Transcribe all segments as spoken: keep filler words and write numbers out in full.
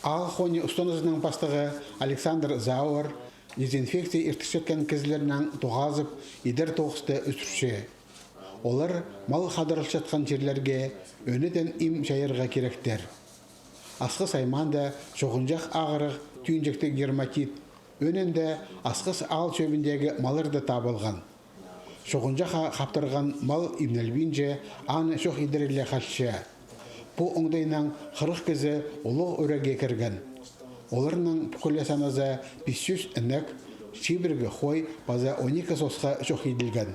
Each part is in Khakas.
Аал хони устаназының пастығы Александр Зауэр дезинфекция иртірчеткен кізілернең тоғазып, идер тоғысты ӱзӱрче. Олар мал хадарылчатхан чирлерге ӧнетін им чайарға киректер. Асхыс аймаанда чоғынҷах ағырығ, тӱӱнҷектіг дерматит, ӧӧнінде Асхыс аал чӧбіндегі малларда табылған. Чоғынҷахха хаптырған мал имнелбинче, аны чох идерге ле халча. Пу оңдайнаң хырых кізі улуғ ӱрекке кірген. Оларның пӱкӱле саназа пис чӱс інек, чибіргі хой паза он ікі сосха чох иділген.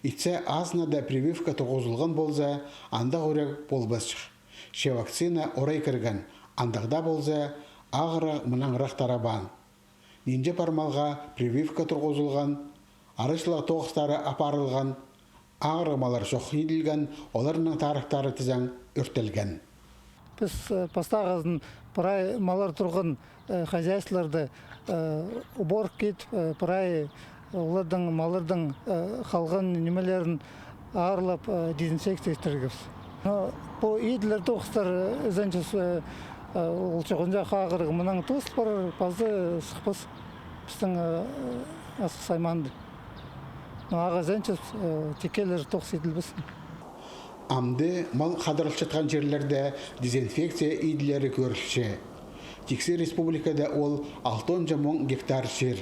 Итсе азынада прививка турғызылған полза, андағ ӱрек полбасчых. Че вакцина орай кірген, андағ даа полза, ағырығ мынаңырах тарабаан. Нинҷе пар малға прививка турғызылған, арачылығ тоғыстары апарылған, ағырығ маллар чох иділген, оларның тарыхтары тізең ӧртелген. Піс, э, пастағызын прай маллар турған, э, хозяйстволарда, э, уборка ит, э, прай оларның, малларның, э, халған нимелерін аарлап, э, дезинфекция иттіргебіс. Но пу иділер тоғыстар, э, ізенчес, э, э, ол чоғынҷах ағырығ мынаң тоозыл парар, пазы сыхпас пістің, э, Асхыс аймаанда. Но ағаа ізенчес, э, тиккелер тоғыс иділбес. Амды мал хадарылчатхан чирлерде дезинфекция иділері кӧрілче. Тиксі республикада ол алтонҷа муң гектар чир,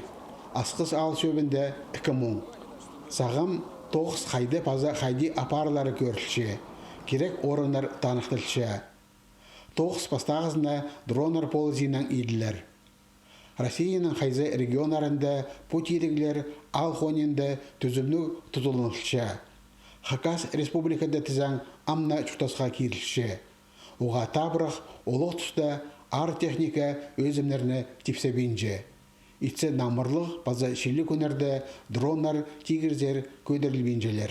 Асхыс аал чӧбінде ікі муң. Сағам тоғыс хайда паза хайди апарылары кӧрілче, кирек орыннар таныхталча. Тоғыс пастағызына дроннар полызиинаң иділер. Россияның хайзы регионнарында пу тиріглер аал хонинда тӱзімніг тудулынылча. Хакас Республикада тізең ам на чуртасха кирілче. Уғаа табырах, олох туста аар техника ӧзімнерні типсебинче. Итсе намырлығ паза чиліг кӱннерде дроннар тигірзер кӧдірілбинчелер.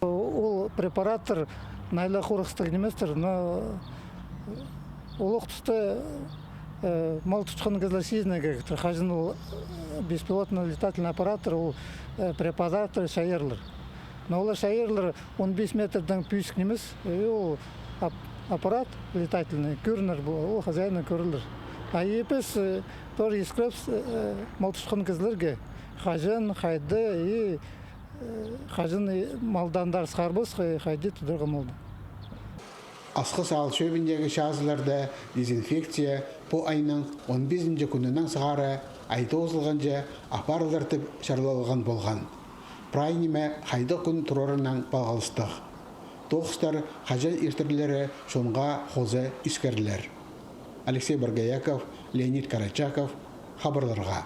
Ол препараттар найлах хорғыстығ ниместір, но олох туста, э, мал тутхан кізілер сизінерге киректір. Хаҷан ол, э, беспилотный летательный аппараттар, ол, э, препараттар чайарлар. Но олар чайарлар он бес метрдең пӧзік нимес, и ол ап-, аппарат летательный кӧрінер, ол хозяиннең кӧрілер. А ибіс, э, тоже искіребіс, э, мал тутхан кізілерге, хаҷан, хайда и, э, хаҷан, э, малды андар сығарбас, хай-, хайди тударға малды. Асхыс аал чӧбіндегі чазыларда дезинфекция пу айның он пизінҷі кӱнінең сығара ай тоғызылғанҷа апарылар тіп чарлалған полған. Прай ниме хайдағ кӱн турарынаң палғалыстығ. Тоғыстар хаҷан иртірлері чонға хоза искірілер. Алексей Боргояков, Леонид Карачаков, хабарларға.